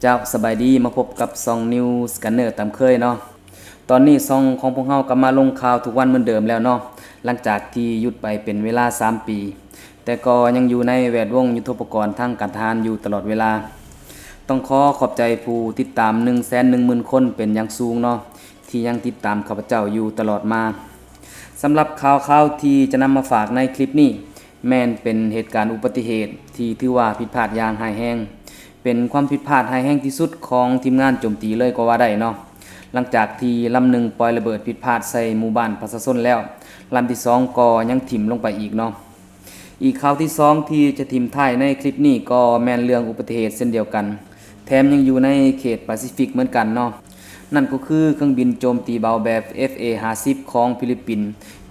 ເຈົ້າ ສະບາຍດີ ມາພົບກັບຊ່ອງ News Scanner ຕາມເຄີຍເນາະ. ຕອນນີ້ຊ່ອງຂອງພວກເຮົາກັບມາລົງຂ່າວທຸກວັນເໝືອນເດີມແລ້ວເນາະ, ຫຼັງຈາກທີ່ຢຸດໄປເປັນເວລາສາມປີ, ແຕ່ກໍຍັງຢູ່ໃນແວດວົງຍຸດໂທປະກອນທາງການທະຫານຢູ່ຕະຫຼອດເວລາ. ຕ້ອງຂໍຂອບໃຈຜູ້ຕິດຕາມໜຶ່ງແສນໜຶ່ງໝື່ນຄົນເປັນຢ່າງສູງເນາະ, ທີ່ຍັງຕິດຕາມຂ້າພະເຈົ້າຢູ່ຕະຫຼອດມາ. ສຳລັບຂ່າວຄາວທີ່ຈະນຳມາຝາກໃນຄລິບນີ້ ແມ່ນເປັນເຫດການອຸບັດຕິເຫດທີ່ຖືວ່າຜິດພາດຢ່າງຮ້າຍແຮງ. ເປັນຄວາມຜິດພາດຮ້າຍແຮງທີ່ສຸດຂອງທີມງານໂຈມຕີເລີຍກໍວ່າໄດ້ເນາະ. ຫຼັງຈາກທີ່ລຳໜຶ່ງປ່ອຍລະເບີດຜິດພາດໃສ່ໝູ່ບ້ານປະຊາຊົນແລ້ວ, ລຳທີສອງກໍຍັງຖິ້ມລົງໄປອີກເນາະ. ອີກຂ່າວທີສອງທີ່ຈະຖິ້ມທ້າຍໃນຄລິບນີ້ກໍແມ່ນເລື່ອງອຸບັດຕິເຫດເຊັ່ນດຽວກັນ, ແຖມຍັງຢູ່ໃນເຂດປາຊີຟິກເໝືອນກັນເນາະ. ນັ້ນກໍຄືເຄື່ອງບິນໂຈມຕີເບົາແບບ ເອັຟເອຫ້າສິບ ຂອງຟີລິບປິນ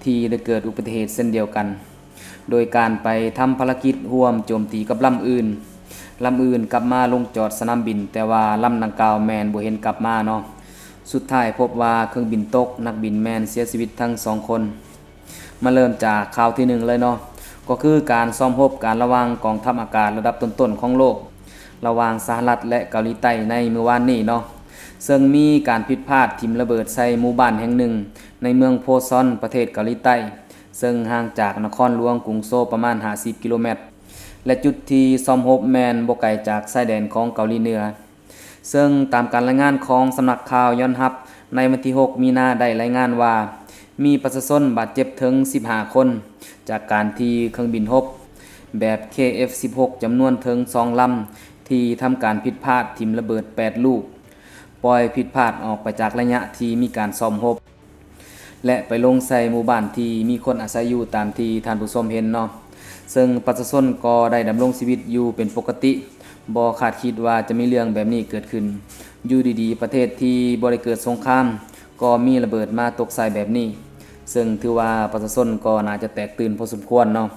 ທີ່ໄດ້ເກີດອຸບັດຕິເຫດເຊັ່ນດຽວກັນ. ໂດຍການໄປທຳພາລະກິດຮ່ວມໂຈມຕີກັບລຳອື່ນ, ລຳອື່ນກັບມາລົງຈອດສະໜາມບິນ, ແຕ່ວ່າລຳດັ່ງກ່າວແມ່ນບໍ່ເຫັນກັບມາເນາະ. ສຸດທ້າຍພົບວ່າເຄື່ອງບິນຕົກ, ນັກບິນແມ່ນເສຍຊີວິດທັງສອງຄົນ. ມາເລີ່ມຈາກຂ່າວທີໜຶ່ງເລີຍເນາະ, ກໍຄືການຊ້ອມຮົບກັນລະຫວ່າງກອງທັບອາກາດລະດັບຕົ້ນໆຂອງໂລກ, ລະຫວ່າງສະຫະລັດ ແລະ ເກົາຫຼີໃຕ້ໃນມື້ວານນີ້ເນາະ, ເຊິ່ງມີການຜິດພາດຖິ້ມລະເບີດໃສ່ໝູ່ບ້ານແຫ່ງໜຶ່ງໃນເມືອງໂພຊອນ ປະເທດເກົາຫຼີໃຕ້. ເຊິ່ງຫ່າງຈາກນະຄອນຫຼວງກຸງໂຊປະມານຫ້າສິບກິໂລແມັດ ແລະ ຈຸດທີ່ຊ້ອມຮົບແມ່ນບໍ່ໄກຈາກຊາຍແດນຂອງເກົາຫຼີເໜືອ. ເຊິ່ງຕາມການລາຍງານຂອງສຳນັກຂ່າວຢອນຮັບ ໃນວັນທີຫົກມີນາໄດ້ລາຍງານວ່າ ມີປະຊາຊົນບາດເຈັບເຖິງສິບຫ້າຄົນ ຈາກການທີ່ເຄື່ອງບິນຮົບແບບ ເຄເອັຟສິບຫົກ ຈຳນວນເຖິງສອງລຳ ທີ່ທຳການຜິດພາດຖິ້ມລະເບີດແປດລູກ, ປ່ອຍຜິດພາດອອກໄປຈາກໄລຍະທີ່ມີການຊ້ອມຮົບ ແລະ ໄປລົງໃສ່ໝູ່ບ້ານທີ່ມີຄົນອາໄສຢູ່ຕາມທີ່ທ່ານຜູ້ຊົມເຫັນເນາະ. ເຊິ່ງປະຊາຊົນກໍໄດ້ດຳລົງຊີວິດຢູ່ເປັນປົກກະຕິ, ບໍ່ຄາດຄິດວ່າຈະມີເລື່ອງແບບນີ້ເກີດຂຶ້ນ. ຢູ່ດີໆ ປະເທດທີ່ບໍ່ໄດ້ເກີດສົງຄາມ ກໍມີລະເບີດມາຕົກໃສ່ແບບນີ້, ເຊິ່ງຖືວ່າປະຊາຊົນກໍໜ້າຈະແຕກຕື່ນພໍສົມຄວນເນາະ.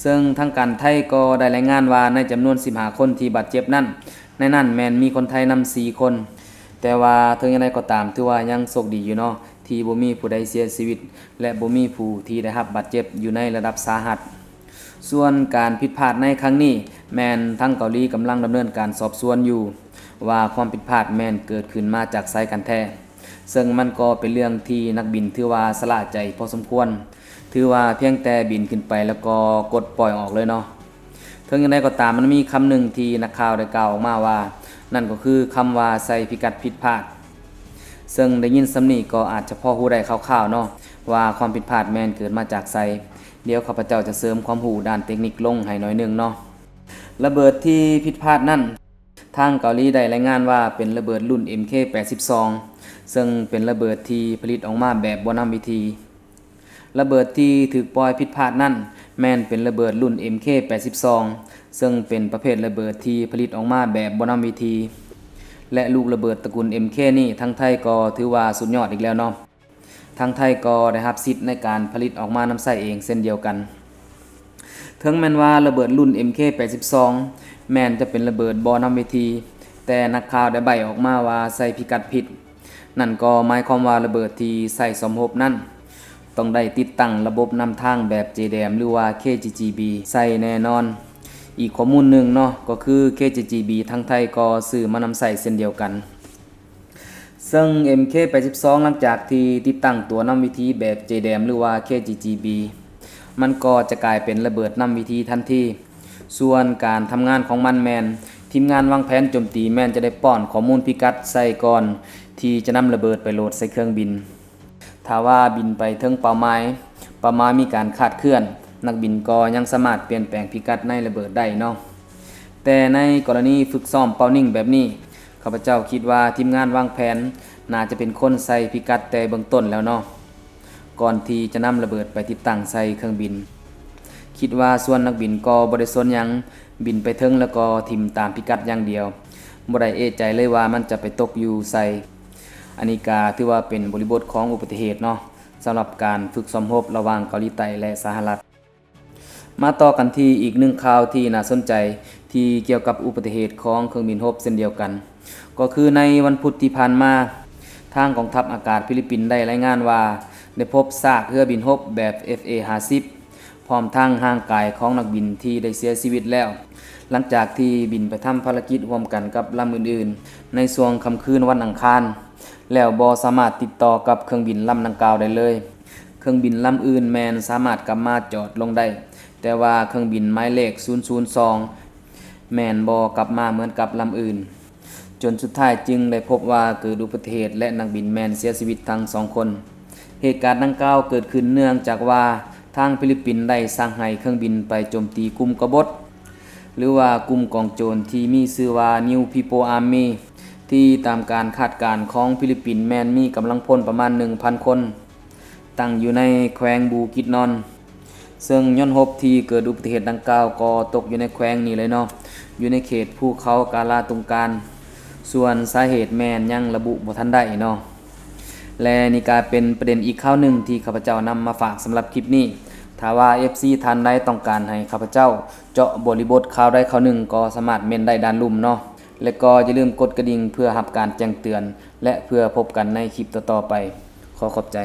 ເຊິ່ງທາງການໄທກໍໄດ້ລາຍງານວ່າໃນຈຳນວນສິບຫ້າຄົນທີ່ບາດເຈັບນັ້ນ, ໃນນັ້ນແມ່ນມີຄົນໄທນຳສີ່ຄົນ. ແຕ່ວ່າເຖິງຢ່າງໃດກໍຕາມ, ຖືວ່າຍັງໂຊກດີຢູ່ເນາະ ທີ່ບໍ່ມີຜູ້ໃດເສຍຊີວິດ ແລະ ບໍ່ມີຜູ້ທີ່ໄດ້ຮັບບາດເຈັບຢູ່ໃນລະດັບສາຫັດ. ສ່ວນການຜິດພາດໃນຄັ້ງນີ້ ແມ່ນທາງເກົາຫຼີກຳລັງດຳເນີນການສອບສວນຢູ່ ວ່າຄວາມຜິດພາດແມ່ນເກີດຂຶ້ນມາຈາກໃສກັນແທ້. ເຊິ່ງມັນກໍເປັນເລື່ອງທີ່ນັກບິນຖືວ່າຊະລະໃຈພໍສົມຄວນ. ຖືວ່າພຽງແຕ່ບິນຂຶ້ນໄປແລ້ວກໍກົດປ່ອຍອອກເລີຍເນາະ. ເຖິງຢ່າງໃດກໍຕາມ, ມັນມີຄຳໜຶ່ງທີ່ນັກຂ່າວໄດ້ກ່າວອອກມາວ່າ, ນັ້ນກໍຄືຄຳວ່າໃສ່ພິກັດຜິດພາດ. ເຊິ່ງໄດ້ຍິນສ່ຳນີ້ກໍອາດຈະພໍຮູ້ໄດ້ຄ່າວໆເນາະ ວ່າຄວາມຜິດພາດແມ່ນເກີດມາຈາກໃສ. ດຽວຂ້າພະເຈົ້າຈະເສີມຄວາມຮູ້ດ້ານເຕັກນິກລົງໃຫ້ໜ້ອຍໜຶ່ງເນາະ. ລະເບີດທີ່ຜິດພາດນັ້ນ, ທາງເກົາຫຼີໄດ້ລາຍງານວ່າເປັນລະເບີດລຸ້ນ ເອັມເຄ ແປດສິບສອງ ເຊິ່ງເປັນລະເບີດທີ່ຜະລິດອອກມາແບບບໍ່ນຳວິທີ. ລະເບີດທີ່ຖືກປ່ອຍຜິດພາດນັ້ນ ແມ່ນເປັນລະເບີດລຸ້ນ ເອັມເຄ ແປດສິບສອງ ເຊິ່ງເປັນປະເພດລະເບີດທີ່ຜະລິດອອກມາແບບບໍ່ນຳວິທີ ແລະ ລູກລະເບີດຕະກຸນ ເອັມເຄ ນີ້ ທາງໄທກໍຖືວ່າສຸດຍອດອີກແລ້ວເນາະ. ທາງໄທກໍໄດ້ຮັບສິດໃນການຜະລິດອອກມານຳໃຊ້ເອງເຊັ່ນດຽວກັນ. ເຖິງແມ່ນວ່າລະເບີດລຸ້ນ ເອັມເຄ ແປດສິບສອງ ແມ່ນຈະເປັນລະເບີດບໍ່ນຳວິທີ, ແຕ່ນັກຂ່າວໄດ້ໃບ້ອອກມາວ່າໃສ່ພິກັດຜິດ. ນັ້ນກໍໝາຍຄວາມວ່າລະເບີດທີ່ໃຊ້ຊ້ອມຮົບນັ້ນ ຕ້ອງໄດ້ຕິດຕັ້ງລະບົບນຳທາງແບບ ເຈແດມ ຫຼືວ່າ ເຄຈີຈີບີ ໃສ່ແນ່ນອນ. ອີກຂໍ້ມູນໜຶ່ງເນາະ ກໍຄື ເຄຈີຈີບີ ທາງໄທກໍຊື້ມານຳໃຊ້ເຊັ່ນດຽວກັນ. ເຊິ່ງ ເອັມເຄ ແປດສິບສອງ ຫຼັງຈາກທີ່ຕິດຕັ້ງຕົວນຳວິທີແບບ ເຈແດມ ຫຼືວ່າ ເຄຈີຈີບີ ມັນກໍຈະກາຍເປັນລະເບີດນຳວິທີທັນທີ. ສ່ວນການທຳງານຂອງມັນແມ່ນ ທີມງານວາງແຜນໂຈມຕີແມ່ນຈະໄດ້ປ້ອນຂໍ້ມູນພິກັດໃສ່ກ່ອນທີ່ຈະນຳລະເບີດໄປໂຫຼດໃສ່ເຄື່ອງບິນ. ຖ້າວ່າບິນໄປເຖິງເປົ້າໝາຍ, ເປົ້າໝາຍມີການຄາດເຄື່ອນ, ນັກບິນກໍຍັງສາມາດປ່ຽນແປງພິກັດໃນລະເບີດໄດ້ເນາະ. ແຕ່ໃນກໍລະນີຝຶກຊ້ອມເປົ້າຍິງແບບນີ້, ຂ້າພະເຈົ້າຄິດວ່າທີມງານວາງແຜນໜ້າຈະເປັນຄົນໃສ່ພິກັດແຕ່ເບື້ອງຕົ້ນແລ້ວເນາະ. ກ່ອນທີ່ຈະນຳລະເບີດໄປຕິດຕັ້ງໃສ່ເຄື່ອງບິນ. ຄິດວ່າສ່ວນນັກບິນກໍບໍ່ໄດ້ສົນຫຍັງ, ບິນໄປເຖິງແລ້ວກໍຖິ້ມຕາມພິກັດຢ່າງດຽວ, ບໍ່ໄດ້ເອະໃຈເລີຍວ່າມັນຈະໄປຕົກຢູ່ໃສ. ອັນນີ້ກະຖືວ່າເປັນບໍລິບົດຂອງອຸບັດຕິເຫດເນາະ, ສຳລັບການຝຶກຊ້ອມຮົບລະຫວ່າງເກົາຫຼີໃຕ້ ແລະ ສະຫະລັດ. ມາຕໍ່ກັນທີ່ອີກໜຶ່ງຂ່າວທີ່ໜ້າສົນໃຈ ທີ່ກ່ຽວກັບອຸບັດຕິເຫດຂອງເຄື່ອງບິນຮົບເຊັ່ນດຽວກັນ, ກໍຄືໃນວັນພຸດທີ່ຜ່ານມາ, ທາງກອງທັບອາກາດຟີລິບປິນໄດ້ລາຍງານວ່າ ໄດ້ພົບຊາກເຮືອບິນຮົບແບບ ເອັຟເອຫ້າສິບ ໂຜ ພ້ອມທັງຮ່າງກາຍຂອງນັກບິນທີ່ໄດ້ເສຍຊີວິດແລ້ວ ຫຼັງຈາກທີ່ບິນໄປທຳພາລະກິດຮ່ວມກັນກັບລຳອື່ນໆ ໃນຊ່ວງຄ່ຳຄືນວັນອັງຄານ ແລ້ວບໍ່ສາມາດຕິດຕໍ່ກັບເຄື່ອງບິນລຳດັ່ງກ່າວໄດ້ເລີຍ. ເຄື່ອງບິນລຳອື່ນແມ່ນສາມາດກັບມາຈອດລົງໄດ້, ແຕ່ວ່າເຄື່ອງບິນໝາຍເລກສູນສູນສອງ ແມ່ນບໍ່ກັບມາເໝືອນກັບລຳອື່ນ, ຈົນສຸດທ້າຍຈຶ່ງໄດ້ພົບວ່າເກີດອຸບັດຕິເຫດ ແລະ ນັກບິນແມ່ນເສຍຊີວິດທັງສອງຄົນ. ເຫດການດັ່ງກ່າວເກີດຂຶ້ນເນື່ອງຈາກວ່າທາງຟີລິບປິນໄດ້ສັ່ງໃຫ້ເຄື່ອງບິນໄປໂຈມຕີກຸ່ມກະບົດ ຫຼືວ່າກຸ່ມກອງໂຈນທີ່ມີຊື່ວ່າ New People Army ທີ່ຕາມການຄາດການຂອງຟີລິບປິນແມ່ນມີກຳລັງພົນປະມານໜຶ່ງພັນຄົນ ຕັ້ງຢູ່ໃນແຂວງບູກິດນອນ ເຊິ່ງຍອນຮົບທີ່ເກີດອຸບັດຕິເຫດດັ່ງກ່າວກໍຕົກຢູ່ໃນແຂວງນີ້ເລີຍເນາະ ຢູ່ໃນເຂດພູເຂົາກາລາຕຸງການ ສ່ວນສາເຫດແມ່ນຍັງລະບຸບໍ່ທັນໄດ້ເນາະ. ແລະ ນີ້ກະເປັນປະເດັນອີກຂ່າວໜຶ່ງທີ່ຂ້າພະເຈົ້ານຳມາຝາກສຳລັບຄລິບນີ້. ຖ້າວ່າ ເອັຟຊີ ທ່ານໃດຕ້ອງການໃຫ້ຂ້າພະເຈົ້າເຈາະບໍລິບົດຂ່າວໃດຂ່າວໜຶ່ງ ກໍສາມາດເມັ້ນໄດ້ດ້ານລຸ່ມເນາະ ແລະ ກໍຢ່າລືມກົດກະດິ່ງເພື່ອຮັບການແຈ້ງເຕືອນ ແລະ ເພື່ອພົບກັນໃນຄລິບຕໍ່ໆໄປ. ຂໍຂອບໃຈ.